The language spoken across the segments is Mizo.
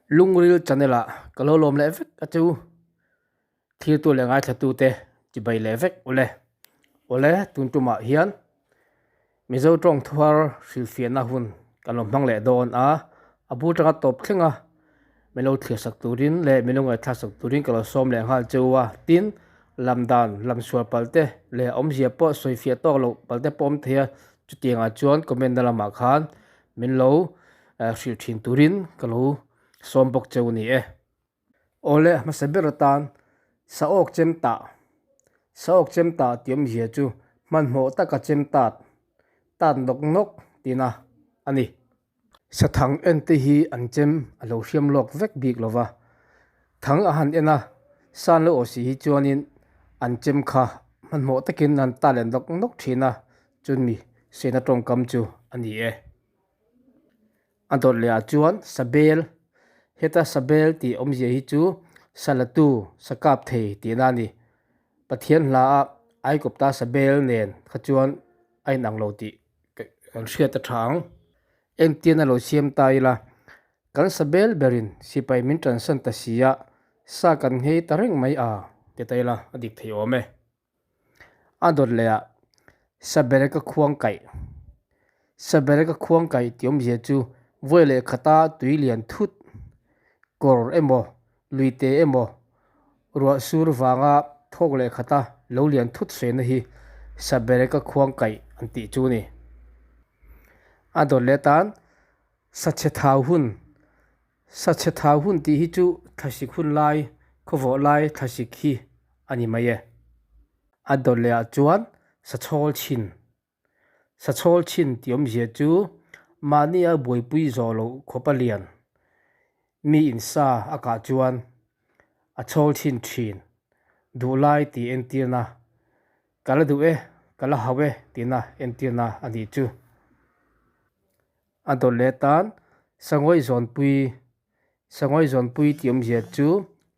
Lungril channel ah ka lo lawm leh vek a chu. Thirtu leh ngaithlatute chibai leh vek ule. Awle tun tumah hian Mizo tawng thuar hrilhfiahna hun kan lo hmang leh dawn a, a bul tanga tawp thleng a min lo thlir sak turin leh min lo ngaihthlak sak turin ka lo sawm leh nghal cheu a. Tin, lam dan, lam sual pal te leh awmzia pawh sawifiah tawk loh pal te pawh awm thei a, chutiangah chuan comment na lamah khan min lo hrilh thin turin ka lo sawm bawk cheu a ni e. Awle hmasa ber atan Saawk chem tah Saawk chem tah tih awmzia chu hmanhmawh taka chem tat tat nawk nawk tihna a ni. Sathang en te hi an chem a lo hriam lawk vek bik lo va, thang a han en a, san lo aw si hi chuanin an chem kha hmanhmawh takin an tat leh nawk nawk thin a, chumi sena tawngkam chu a ni e. A dawt leh ah chuan Sabel, heta Sabel tih awmzia hi chu Salatu, Sakap thei tihna a ni. Pathian hla a Aikawpta Sabel nen kha chuan a inang lo tih kan hriat a tha ang. Engtian a lo siam ta ila, kan Sabel berin sipai min tansan ta si a, sa kan nghei ta reng mai a ti ta ila a dik thei awm e. A dawt leh ah Sabereka khuang kaih Sabereka khuang kaih tih awmzia chu vawi leh khata tui lian thut kawr emaw lui te emaw ruah sur vanga thawk leh khata lo lian thut sawina hi Sabereka khuang kaih an tih chu a ni. A dawt leh atan Sachhe thau hun Sachhe thau hun tih hi chu thlasik hun lai, khawvawh lai thlasik hi a ni mai e. A dawt leh ah chuan sachhawl chhin. Sachhawl chhin tih awmzia chu mahni a buaipui zawh loh khawp a lian. Mi in sa a kah chuan a chhawl chhin thin. Duh lai tih entirna, ka la duh e, ka la hauh e tihna entirna a nih chu. A dawt leh tan Sangawi Zawnpui, Sangawi Zawnpui tih awmzia chu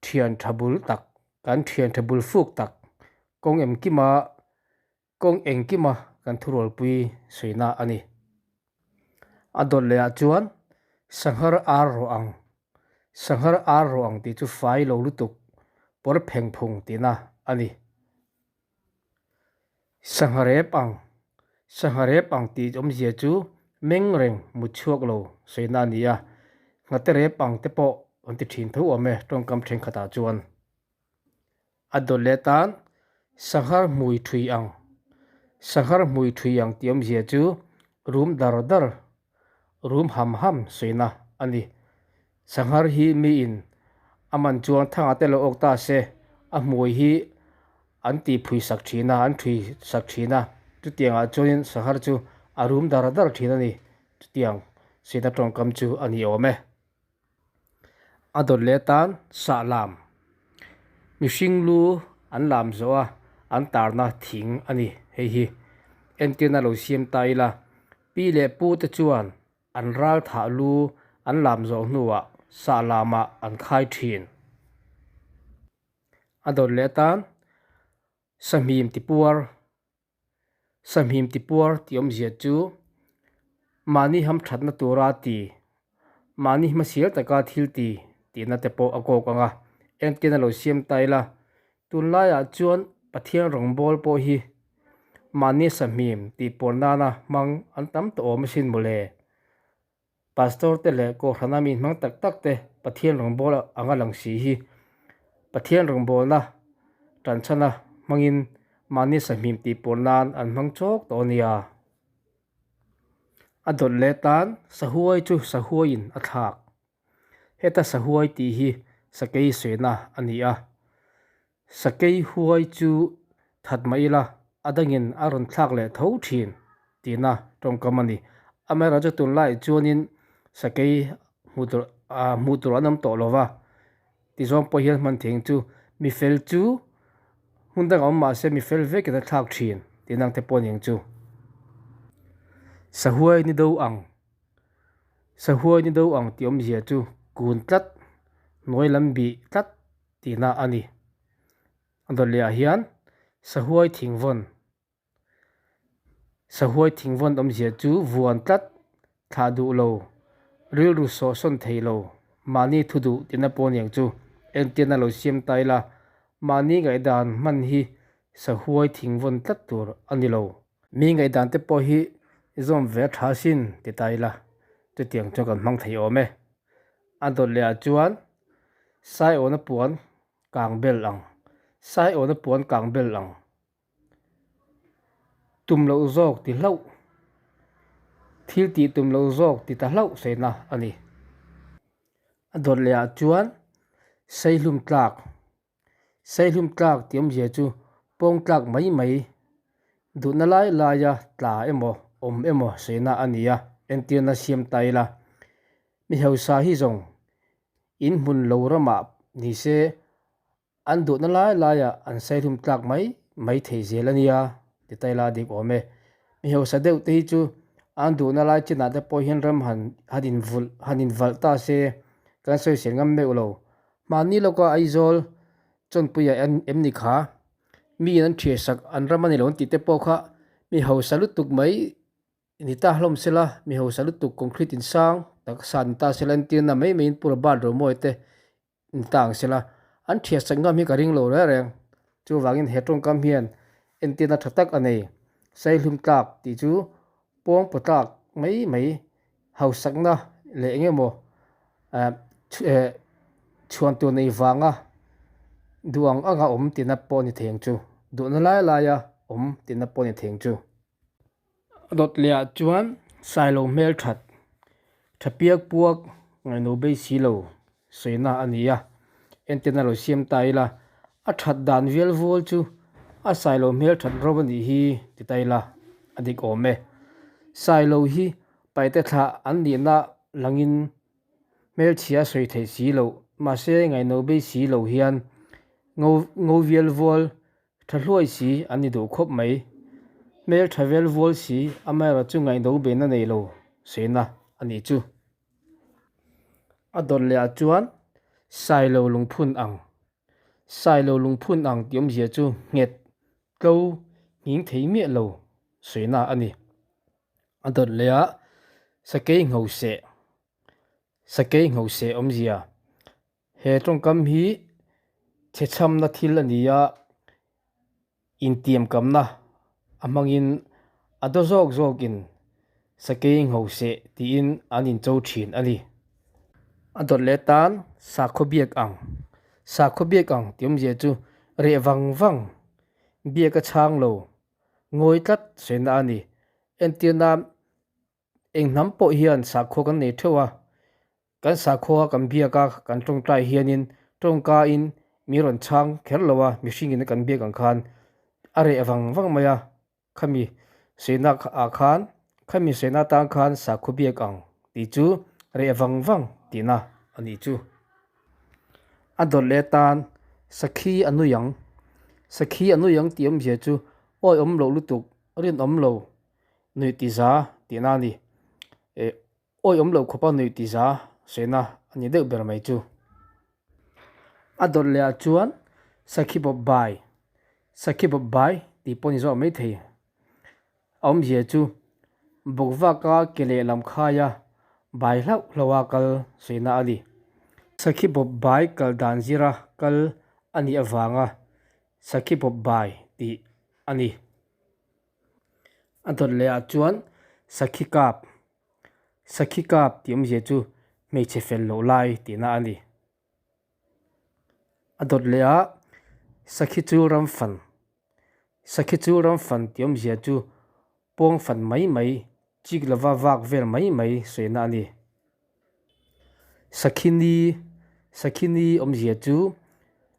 thian tha bul tak, kan thian tha bul fuk tak, kawng engkima, kawng engkima kan thurualpui sawina a ni. A dawt leh ah chuan Sanghar ar rawh ang, Sanghar ar rawh ang tih chu fai lo lutuk, pawr pheng phung tihna a ni. Sangha rep ang, Sangha rep ang tih awmzia chu meng reng mut chhuak lo sawina a ni a, nghate rep ang te pawh an ti thin tho awm e tawngkam thenkhatah chuan. A dawt leh tan Sanghar hmui thui ang, Sanghar hmui thui ang tih awmzia chu rum dar dar, rum ham ham sawina a ni. Sanghar hi miin a man chuan thanga te lo awk ta se, a hmui hi an tih phui sak thin a, an thui sak thin a, chutiangah chuanin sanghar chu a rum dar dar thin a ni, chutiang sihna tawngkam chu a ni awm e. A dawt leh atan sah lam, mihring lu an lam zawh a, an tarna thing a ni hei hi. Entirna lo siam ta ila, pi leh pu te chuan an ral thah lu an lam zawh hnuah sah lamah an khai thin. A dawt leh atan sahmim tipuar sahmim tipuar tih awmzia chu mahni hamthatna tura ti mahni hmasial taka thil ti tihna te pawh a kawk ang a engtin a lo siam ta ila tunlaiah chuan Pathian rawngbawl pawh hi mahni sahmim tih pawr nana hmang an tam tawh awm asin mawle. Pastor te leh Kohhrana mi hmang tak tak te Pathian rawngbâwl anga lang si hi Pathian rawngbâwlna ṭanchhana hmangin mahni sahmim tih pawr nan an hmang chawk tawh a nia. A dawt leh tan sahuai chu sahuaiin a thlak. Heta sahuai tih hi sakei sawina a ni a. Sakei huai chu that mah ila a dangin a rawn thlak leh tho thin tihna tawngkam a ni. Amaherawhchu tunlaiah chuanin sakei hmuh tur ah hmuh tur an awm tawh lo va, tizawng pawh hian hman thing chu mi fel chu hmun dangah awm mahse mi fel vekin a thlak thin tihna ang te pawh a ni ang chu. Sahuai ni do ang, Sahuai ni do ang tih awmzia chu kun tlat, hnuai lam bih tlat tihna a ni. A dawt lehah hian sahuai thingvawn, sahuai thingvawn awmzia chu vuan tlat, thlah duh lo, rilru sawhsawn thei lo, Mahni thu duh tihna pawh aniang chu. Entirna lo siam ta ila, mahni ngaihdan hman hi sahuai thing vawn tlat tur a ni lo. Mi ngaihdan te pawh hi zawm ve a tha sin ti ta ila, chutiang chuan kan hmang thei awm e. A dawt leh ah chuan Saiawna puan kang bel ang, Saiawna puan kang bel ang. Tum loh zawk ti hlauh, thil tih tum loh zawk ti ta hlauh saina a ni. A dawt leh ah chuan Saihlum tlak, Saihlum tlak tih awmzia chu pawng tlak mai mai, duhna lai laia tla emaw awm emaw saina a ni a, entirna siam ta ila. Mi hausa hi zawng in hmun lo ramah ni se An duhna lai laiah an saihlum tlak mai mai thei zel a nia, ti ta ila dik awm e. Mi hausa deuh te hi chu an duhna lai chinah te pawh hian ram han han invulh han invalh ta se kan sawisel ngam meuh lo. Mahni lawka Aizawl Chawnpuia em ni kha? Miin an thiahsak an ram a ni lo an tih te pawh kha mi hausa lutuk mai Ni ta hlawm sela, mi hausa lutuk concrete in sang tak sa ni ta sela entirna mai maiin Pu Robert Romawi te ni ta ang sela, an thiahsak ngam hi ka ring lo reng reng. Chuvangin he tawngkam hian entirna tha tak a nei. Saihlum tlak tih chu pawng paw tlak mai mai hausakna leh eng emaw chhuan tur nei vanga duh ang anga awm tihna pawh a ni thei ang chu. Duhna lai laia awm tihna pawh a ni thei ang chu. A dawt leh ah chuan Sailo hmel that tha piak puak ngaihno bei si lo sawina a ni a, entirna lo siam ta ila a that dan vial vual chu a Sailo hmel that ro a nih hi ti ta ila a dik awm e. Sailo hi paihte thlah an nihna langin hmelchhia sawi theih si loh mahse ngaihno bei si lo hian ngo ngo vial vual Tha hluai si an ni duh khawp mai. Hmel tha vel vual si amaherawh chu ngaihno beihna nei lo saina a nih chu. A dawt leh ah chuan Sailo lungphun ang Sailo lungphun ang tih awmzia chu nghet, tlo, nghing thei miah lo saina a ni. A dawt leh ah Sakei Nghoseh Sakei Nghoseh awmzia He tawngkam hi chhechhamna thil a ni a, intiamkamna a hmangin a daw zawk zawkin sakei nghoseh tiin an incho thin a ni. A dawt leh tan sakhaw biak ang, sakhaw biak ang tih awmzia chu reh vang vang, biak a chhang lo, ngawi tlat sawina a ni. Entirna Eng hnam pawh hian sakhua kan nei theuh a, kan sakhua kan biak a, kan tawngtai hianin tawngkain mi rawn chhang kher lo a, mihringin kan biak ang khan a reh vang vang mai a, khami sawinak ah khan khami sawinak atan khan sakhua biak ang tih chu reh vang vang tihna a nih chu. A dawt leh atan sakhi a nui ang, sakhi a nui ang tih awmzia chu awihawm loh lutuk rinawm lo Nuih ti za tihna a ni. Eh, awi awm loh khawpa nuih ti za sawina a ni deuh ber mai chu. A dawt leh ah chuan Sakhi bawp bai, Sakhi bawp bai tih pawh ni zawk mai thei. A awmzia chu bawkvaka ke lehlam khaia bai hlauh hlauha kal sawina a ni. Sakhi bawp bai kal dan zira kal a nih avanga Sakhi bawp bai tih a ni. A dawt leh ah chuan sakhi kap sakhi kap tih awmzia chu hmeichhe fel loh lai tihna a ni. A dawt leh ah sakhi chu ram fan sakhi chu ram fan tih awmzia chu pawng fan mai mai chik lova vak vel mai mai sawina a ni. Sakhi ni sakhi ni awmzia chu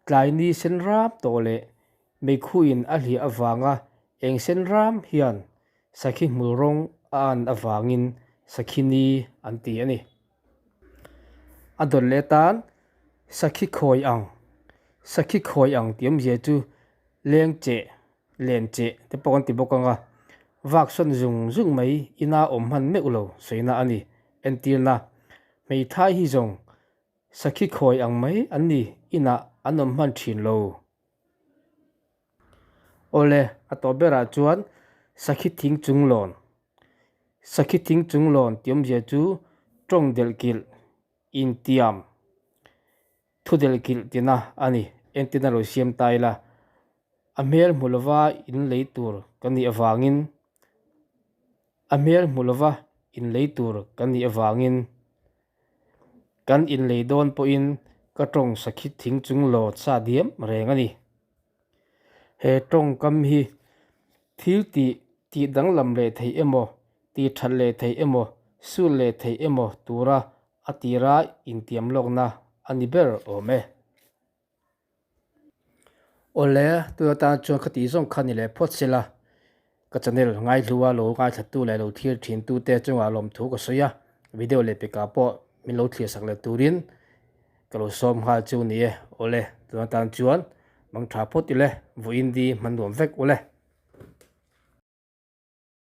tlai ni sen rap tawh leh Meikhuin a hliah avanga eng sen ram hian sakhi hmul rawng a an avangin sakhi ni an ti a ni. A dawt leh tan sakhi khawi ang, sakhi khawi ang tih awmzia chu leng cheh, len cheh te pawh kan ti bawk ang a, vak sawn zung zung mai ina awm hman meuh lo sawiina a ni. Entirna, hmeithai hi zawng sakhi khawi ang mai an ni, inah an awm hman thin lo. Awle, a tawp berah chuan Sakhi thing chung lawn, Sakhi thing chung lawn tih awmzia chu tawng delh kilh, intiam Thu delhkilh tina a ni. Entin a lo siam ta ila, a hmel hmu lova in lei tur kan nih avangin, a hmel hmu lova in lei tur kan nih avangin, kan inlei dawn pawhin ka tawng sakhi thing chung lawt sa diam reng a ni. He tawngkam hi thil tih tih danglam leh theih emaw, tih that leh theih emaw, sul leh theih emaw tura a tira intiam lawkna a ni ber awm e. Awle, tun atan chuan ka tih zawng kha ni leh phawt sela, ka channel ngaihlua lo ngaithlattu leh lo thlir thintute chungah lawmthu ka sawi a, video leh pekah pawh min lo thlir sak leh turin ka lo sawm nghal chu ni e. Awle, tun atan chuan mang tha phawt ule, vawiin di hman nuam vek ule.